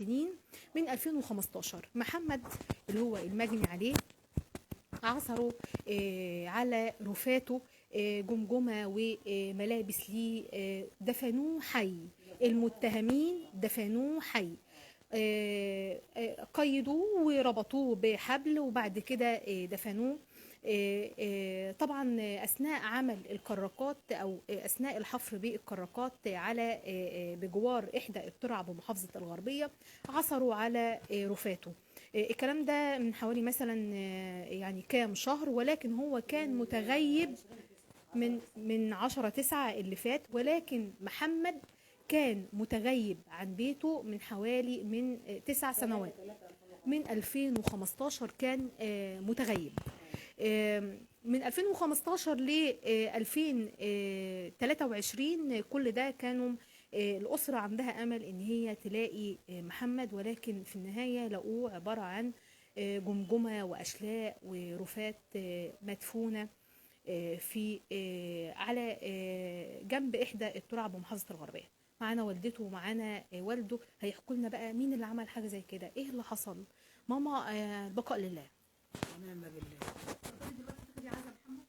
سنين من 2015. محمد اللي هو المجني عليه عثروا على رفاته، جمجمة وملابس ليه، دفنوه حي. المتهمين دفنوه حي، قيدوه وربطوه بحبل وبعد كده دفنوه. طبعا أثناء عمل الكراكات أو أثناء الحفر بالكراكات على بجوار إحدى الترع بمحافظة الغربية عثروا على رفاته. الكلام ده من حوالي مثلا يعني كام شهر، ولكن هو كان متغيب من 10/9 اللي فات، ولكن محمد كان متغيب عن بيته من حوالي 9 سنوات، من 2015 كان متغيب. من 2015 ل 2023 كل ده كانوا الأسرة عندها أمل إن هي تلاقي محمد، ولكن في النهاية لقوه عبارة عن جمجمة وأشلاء ورفات مدفونة في على جنب إحدى الترع بمحافظة الغربية. معانا والدته ومعانا والده، هيحكوا لنا بقى مين اللي عمل حاجة زي كده، إيه اللي حصل. ماما، البقاء لله. ونعم بالله. دلوقتي تاخدي عزا محمد؟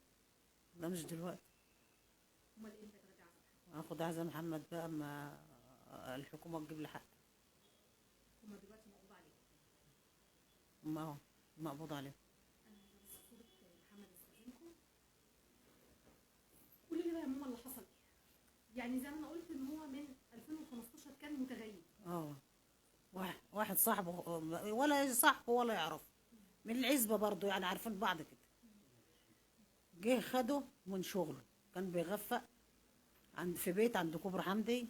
لا مش دلوقتي. امال امتى تاخدي عزا محمد؟ هاخد عزا محمد بقى اما الحكومة تجيب لي حق. هما دلوقتي مقبوض عليهم. ما هو مقبوض عليهم. انا بس صورة محمد استاذنكم. قولي لي بقى يا ماما اللي حصل ايه؟ يعني زي ما انا قلت ان هو من 2015 كان متغيب. واحد صاحبه ولا صاحبه ولا يعرفه، من العزبة برضه، يعني عارفين بعض كده. جه خده من شغله، كان بيغفق عند في بيت عند كوبري حمدي،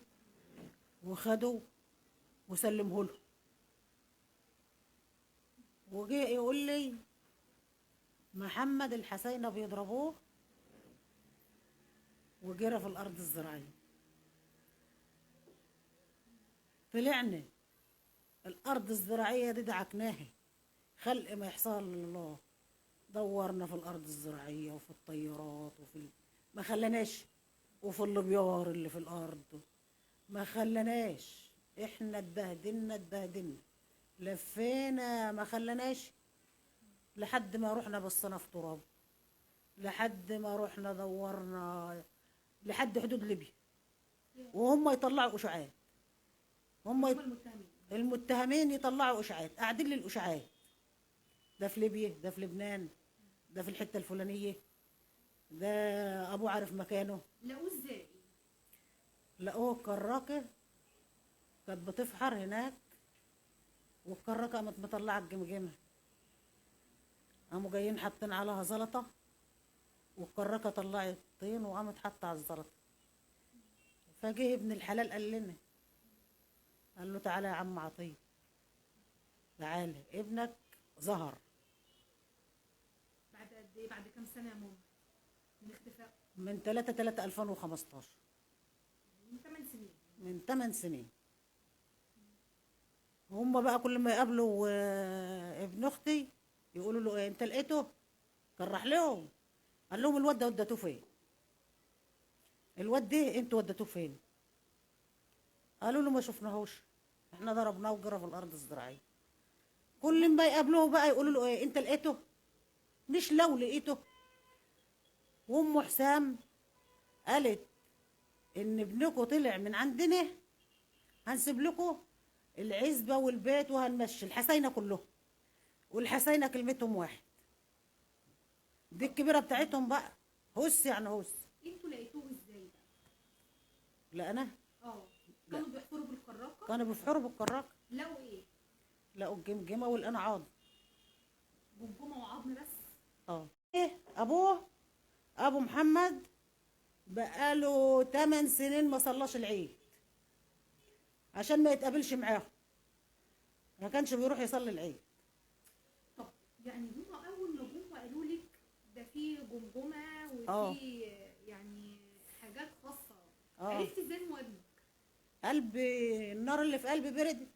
وخده وسلمه له. وجه يقول لي محمد الحسينة بيضربوه وجرى في الأرض الزراعية. طلعنا الأرض الزراعية دي دعكناها خلق ما يحصل لله، دورنا في الأرض الزراعية وفي الطيارات وفي ما خلناش، وفي الابيار اللي في الأرض ما خلناش. احنا اتبهدلنا اتبهدلنا، لفينا ما خلناش، لحد ما رحنا بصينا في تراب، لحد ما رحنا دورنا لحد حدود ليبيا، وهم يطلعوا اشاعات. هم المتهمين يطلعوا اشاعات، قاعدين للاشاعات، ده في ليبيا، ده في لبنان، ده في الحتة الفلانية، ده ابوه عارف مكانه. لقوه ازاي؟ لقوه الكراكه كانت بتفحر هناك، والكراكه قامت مطلعه الجمجمة، قاموا جايين حاطين عليها زلطه، والكراكه طلعت طين وقامت حاطه على الزلطه. فجه ابن الحلال قال لنا، قال له تعالى يا عم عطية، تعالى ابنك ظهر. بعد قد ايه؟ بعد كام سنة يا ماما من اختفاء؟ من 3/3/2015، من 8 سنين. من 8 سنين. هم بقى كل ما يقابلوا ابن اختي يقولوا له ايه انت لقيته؟ كان راح لهم قال لهم الواد ده وديتوه فين؟ الواد ده انتوا وديتوه فين؟ قالوا له ما شفناهوش، احنا ضربناه وجرى في الارض الزراعية. كل ما يقابلوه بقى يقولوا له ايه انت لقيته؟ مش لو لقيته. وام حسام قالت ان ابنكم طلع من عندنا هنسيب لكم العزبة والبيت وهنمشي الحسينه كلهم، والحسينه كلمتهم واحد، دي الكبيرة بتاعتهم بقى، هس يعني هس. انتوا لقيتوه ازاي بقى؟ لا انا كانوا بيحفروا بالكراكه. كانوا بيحفروا بالكراكه. لقوا ايه؟ لقوا الجمجمة والقنا عظم. جمجمه وعظم بس؟ ايه ابوه ابو محمد بقاله 8 سنين ما صلاش العيد عشان ما يتقابلش معاهم، ما كانش بيروح يصلي العيد. طب يعني هما اول ما جم وقالوا لك ده في جمجمه وفي يعني حاجات خاصة، عرفتي ازاي ان هو ابنك؟ قلبي النار اللي في قلبي بردت.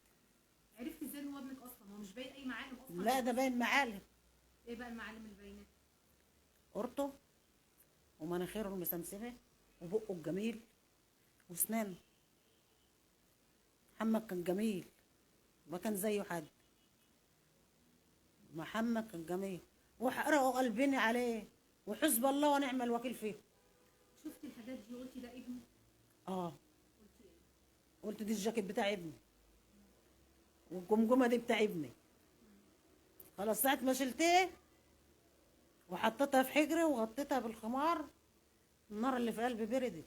عرفتي ازاي ان هو ابنك اصلا؟ هو مش باين اي معالم اصلا. لا ده باين معالم. ايه بقى المعالم اللي باينة؟ قرطه ومناخيره المسمسمه وبقه الجميل واسنانه. محمد كان جميل. ما كان زيه حد. محمد كان جميل، وحرقوا قلبنا عليه، وحسب الله ونعم الوكيل فيه. شفتي الحاجات دي وقلتي ده ابني؟ اه قلت دي الجاكيت بتاع ابني، والجمجمه دي بتاع ابني. خلاص ساعة ما شلتيه وحطيتها في حجري وغطيتها بالخمار، النار اللي في قلبي بردت.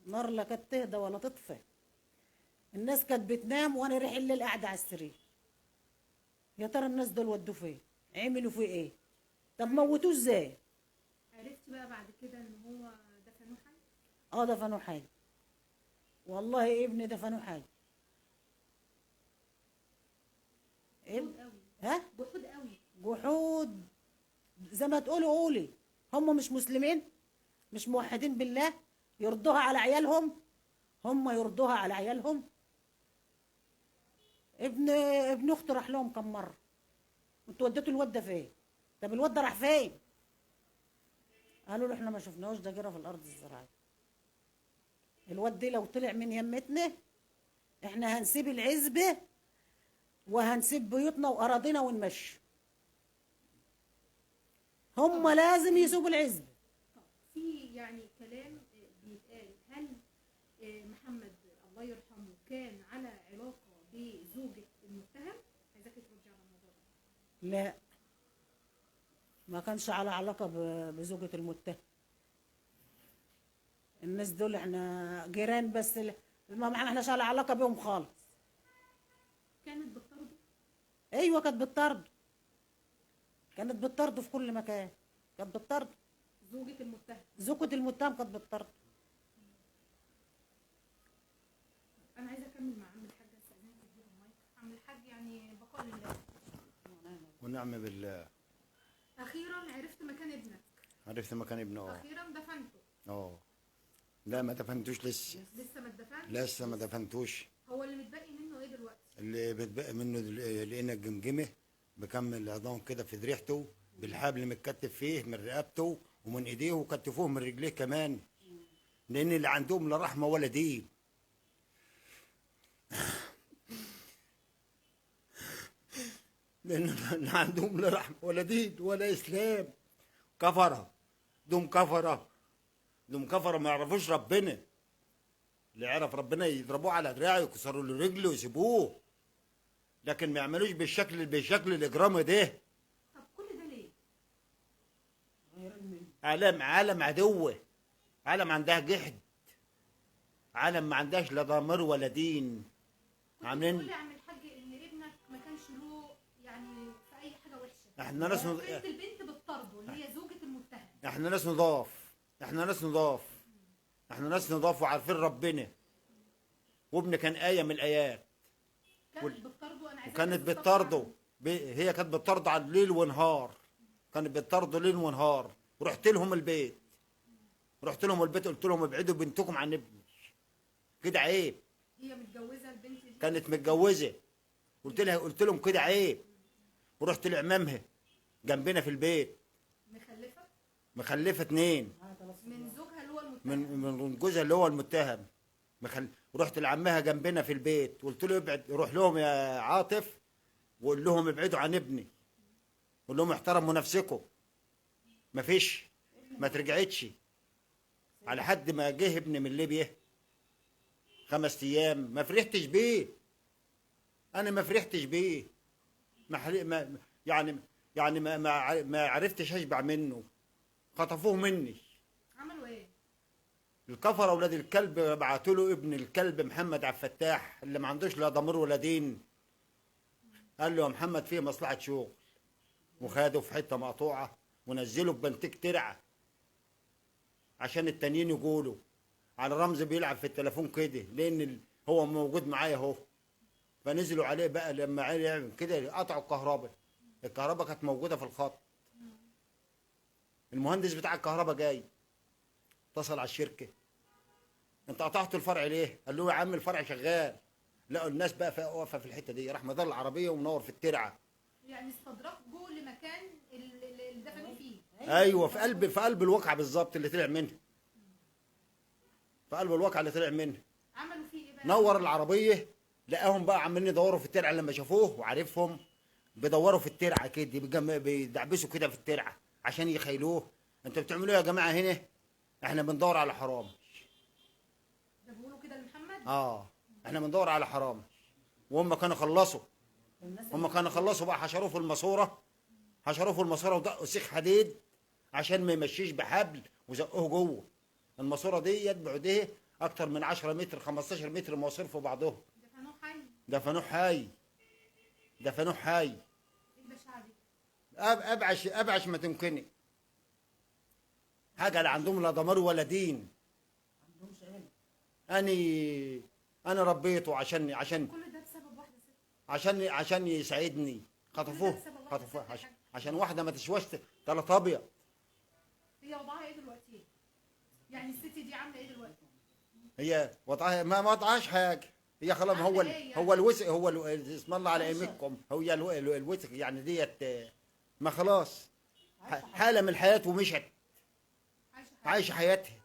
النار لا كانت تهدى ولا تطفى. الناس كانت بتنام وانا ريح الليل قاعدة على السرير. يا ترى الناس دول ودوه فين؟ عملوا فيه ايه؟ طب موتوه ازاي؟ عرفتي بقى بعد كده ان هو دفنوه حي؟ اه دفنوه حي. والله ابني دفنوه حي. جحود قوي. ها؟ جحود قوي. جحود زي ما تقولوا قولي. هم مش مسلمين؟ مش موحدين بالله؟ يرضوها على عيالهم؟ هم يرضوها على عيالهم؟ ابن اخته راح لهم كم مرة. انتوا وديتوا الواد ده فين؟ طب الواد ده راح فين؟ قالوا له احنا ما شفناهوش، ده جرى في الارض الزراعية. الواد دي لو طلع من يمتنا احنا هنسيب العزبة وهنسيب بيوتنا واراضينا ونمشي. هم لازم يسيبوا العزبة. طب في يعني كلام بيتقال، هل محمد الله يرحمه كان على علاقة بزوجة المتهم؟ عايزاكي تردي على الموضوع ده. لا، ما كانش على علاقة بزوجة المتهم. الناس دول احنا جيران بس، ما احناش على علاقة بيهم خالص. كانت بتطرده؟ ايوه كانت بتطرده. كانت بتطرده في كل مكان، كانت بتطرده. زوجة المتهم. زوجة المتهم كانت بتطرده. انا عايزه اكمل مع عم الحاج، استاذنك تديله المايك. عم الحاج يعني بقاء لله ونعم بالله. اخيرا عرفت مكان ابنك. عرفت مكان ابنه. اه اخيرا دفنته. اه لا ما دفنتوش لسه. لسه ما اتدفنش؟ لسه ما دفنتوش. هو اللي متبقي منه ايه دلوقتي؟ اللي متبقي منه لقينا الجمجمة بكمل العظام كده في ذريحته بالحبل متكتف فيه من رقبته ومن ايديه، وكتفوه من رجليه كمان، لان اللي عندهم لا رحمه ولا دين. لان اللي عندهم لا رحمه ولا دين ولا اسلام. كفره، دوم كفره، دوم كفره، ما يعرفوش ربنا. اللي يعرف ربنا يضربوه على دراعه يكسروا له رجله ويسيبوه، لكن ما يعملوش بالشكل الاجرامي ده. طب كل ده ليه؟ عالم عدوه، عالم عندها جحد، عالم ما عندهاش لا ضمير ولا دين. عاملين بتقول لي يا عم الحاج ان ابنك ما كانش له يعني في اي حاجة وحشة. احنا ناس البنت بتطرده اللي هي زوجة المتهم. احنا ناس نضاف، احنا ناس نضاف، احنا ناس نضاف وعارفين ربنا. وابني كان آية من الآيات. كانت بتطرده. انا عايزه وكانت بتطرده، هي كانت بتطرده على الليل ونهار، كانت بتطرده ليل ونهار. ورحت لهم البيت، رحت لهم البيت قلت لهم ابعدوا بنتكم عن ابني كده عيب. هي متجوزة البنت دي؟ كانت متجوزة. قلت لها، قلت لهم كده عيب. ورحت لعمامها جنبنا في البيت. مخلفه؟ مخلفه 2 من زوجها اللي هو المتهم. من جوزها اللي هو المتهم. رحت لعمها جنبنا في البيت قلت له ابعد، روح لهم يا عاطف وقول لهم ابعدوا عن ابني، قول لهم احترموا نفسكم. مفيش، ما ترجعتش. على حد ما جه ابني من ليبيا 5 ايام ما فرحتش بيه. انا ما فرحتش بيه، ما يعني ما عرفتش اشبع منه. خطفوه مني. عملوا ايه؟ الكفرة اولاد الكلب بعتوا له ابن الكلب محمد عبد الفتاح اللي ما عندوش لا ضمير ولا دين. قال له يا محمد فيه مصلحة شغل، وخده في حتة مقطوعة ونزله في بنتك ترعه عشان التانيين يقولوا على رمز بيلعب في التليفون كده، لان هو موجود معايا اهو. فنزلوا عليه بقى لما عمل كده قطعوا الكهرباء. الكهرباء كانت موجودة في الخط. المهندس بتاع الكهرباء جاي اتصل على الشركة، انت قطعتوا الفرع ليه؟ قال له يا عم الفرع شغال. لقوا الناس بقى واقفة في الحتة دي، راح مدار العربية ومنور في الترعه. يعني استدرجوا لمكان اللي دفنوا فيه. ايوه، في قلب الواقعة بالظبط اللي طلع منها. في قلب الواقعة اللي طلع منها. عملوا فيه ايه بقى؟ نور العربية، لقاهم بقى عمالين يدوروا في الترعه، لما شافوه وعارفهم بيدوروا في الترعه كده، بيدعبسوا كده في الترعه عشان يخيلوه. انتوا بتعملوا ايه يا جماعة هنا؟ احنا بندور على حرام. ده بيقولوا كده لمحمد؟ احنا بندور على حرام. وهم كانوا خلصوا، هم كانوا خلصوا بقى، حشروه في الماسورة، حشروه في الماسورة ودقوا سيخ حديد عشان ما يمشيش بحبل، وزقوه جوه الماسورة ديت. بعديه اكتر من 10 متر 15 متر مواصير في بعضهم. دفنوه حي، دفنوه حي، دفنوه حي. ايه البشاعه دي؟ ابعش ابعش ما تمكني. حاجة لا عندهم لا ضمير ولا دين. عندهمش علم. انا ربيته عشان عشان كل ده بسبب واحدة ست، عشان يساعدني. خطفوه، خطفوه عشان واحدة ما تشواش تلات ابيض. هي وضعها ايه دلوقتي؟ يعني الست دي عامله ايه دلوقتي؟ هي وضعها ما وضعهاش حاجة. هي خلاص هو إيه يعني؟ هو الوسخ، هو اسم الله على ايمكم، هو الوسخ يعني ديت. ما خلاص حاله من الحياة ومشت، عايشه حياتها.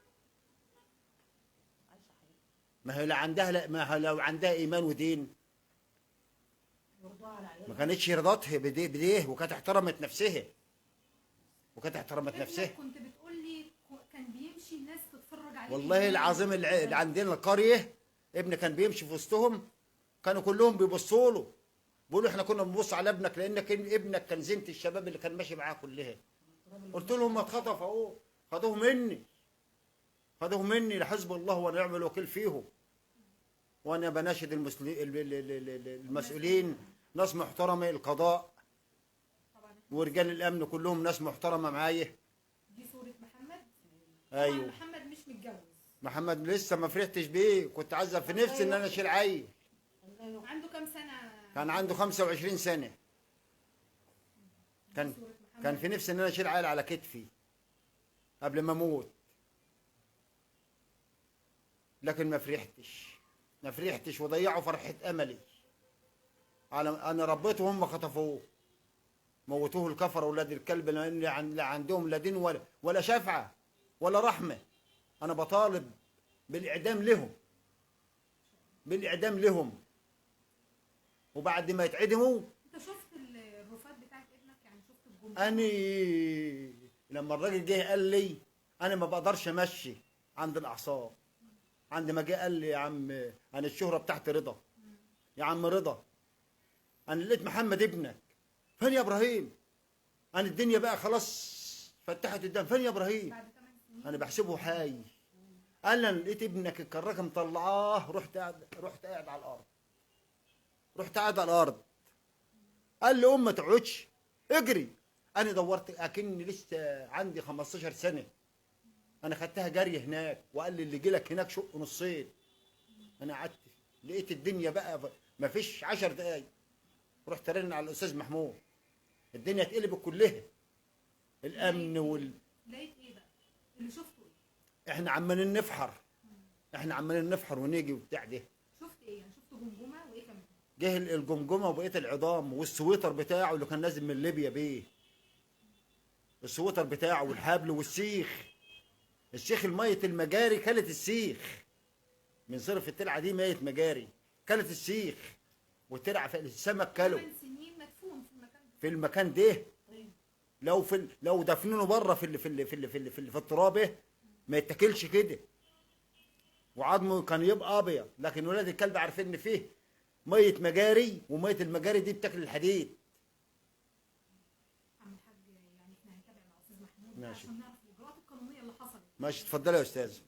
ما هي لا عندها، لا ما هي لو عندها ايمان ودين ما كانتش رضتها بديه، وكانت احترمت نفسها، وكانت احترمت نفسها. كنت بتقول لي كان بيمشي الناس تتفرج عليه. والله العظيم اللي عندنا القرية ابني كان بيمشي في وسطهم، كانوا كلهم بيبصوا له، بيقولوا احنا كنا بنبص على ابنك لانك ابنك كان زينة الشباب اللي كان ماشي معاه كلها. قلت لهم ما اتخطف اهو، خدوه مني، خدوه مني لحزب الله ونعم الوكيل فيهم. وانا بناشد المسؤولين، ناس محترمه، القضاء ورجال الامن كلهم ناس محترمه معايا. دي صوره محمد. ايوه محمد مش متجوز. محمد لسه ما فرحتش بيه، كنت عايزه في نفسي ان انا اشيل عيل. عنده كام سنة؟ كان عنده 25 سنة. كان في نفسي ان انا اشيل عيل على كتفي قبل ما اموت، لكن ما فرحتش، ما فرحتش وضيعوا فرحه املي. على انا ربيته وهم خطفوه، موتوه الكفر اولاد الكلب، لان لا عندهم لا دين ولا شفعه ولا رحمه. انا بطالب بالاعدام لهم، بالاعدام لهم. وبعد ما يتعدموا. انت شفت الرفات بتاعت ابنك؟ يعني شفت الجملة؟ اني لما الراجل جه قال لي انا ما بقدرش امشي عند الاعصاب. عند ما جه قال لي يا عم، انا الشهرة بتاعتي رضا، يا عم رضا انا لقيت محمد ابنك. فين يا ابراهيم؟ انا الدنيا بقى خلاص فتحت قدام. فين يا ابراهيم؟ بعد 8 سنين انا بحسبه حي. قال لي انا لقيت ابنك الكراكه مطلعاه. رحت قاعد على الارض، رحت قاعد على الارض. قال لي قوم ما تقعدش، اجري. انا دورت اكني لسه عندي 15 سنة. انا خدتها جري هناك، وقال لي اللي جيلك هناك شق نصين. انا قعدت لقيت الدنيا بقى ما فيش 10 دقايق. رحت رن على الاستاذ محمود، الدنيا اتقلبت كلها، الامن وال لقيت ايه بقى؟ اللي شفته ايه؟ احنا عمالين نفحر، احنا عمالين نفحر ونيجي وبتاع ده. شفت ايه؟ يعني شفت جمجمه وايه كمان؟ جه الجمجمة وبقية العظام والسويتر بتاعه اللي كان نازل من ليبيا بيه، السويتر بتاعه والحبل والسيخ. السيخ المية المجاري كلت السيخ من صرف الترعه دي، مية مجاري كلت السيخ، والترعه السمك كلوا. 8 سنين مدفون في المكان ده، في المكان ده. لو لو دفنونه بره في في في في في, في الترابه ما يتاكلش كده، وعظمه كان يبقى ابيض. لكن ولاد الكلب عارفين ان فيه مية مجاري، ومية المجاري دي بتاكل الحديد. عم الحاج، يعني احنا هنتابع مع استاذ محمود عشان نعرف الاجراءات القانونية اللي حصلت. ماشي، اتفضلي يا استاذ.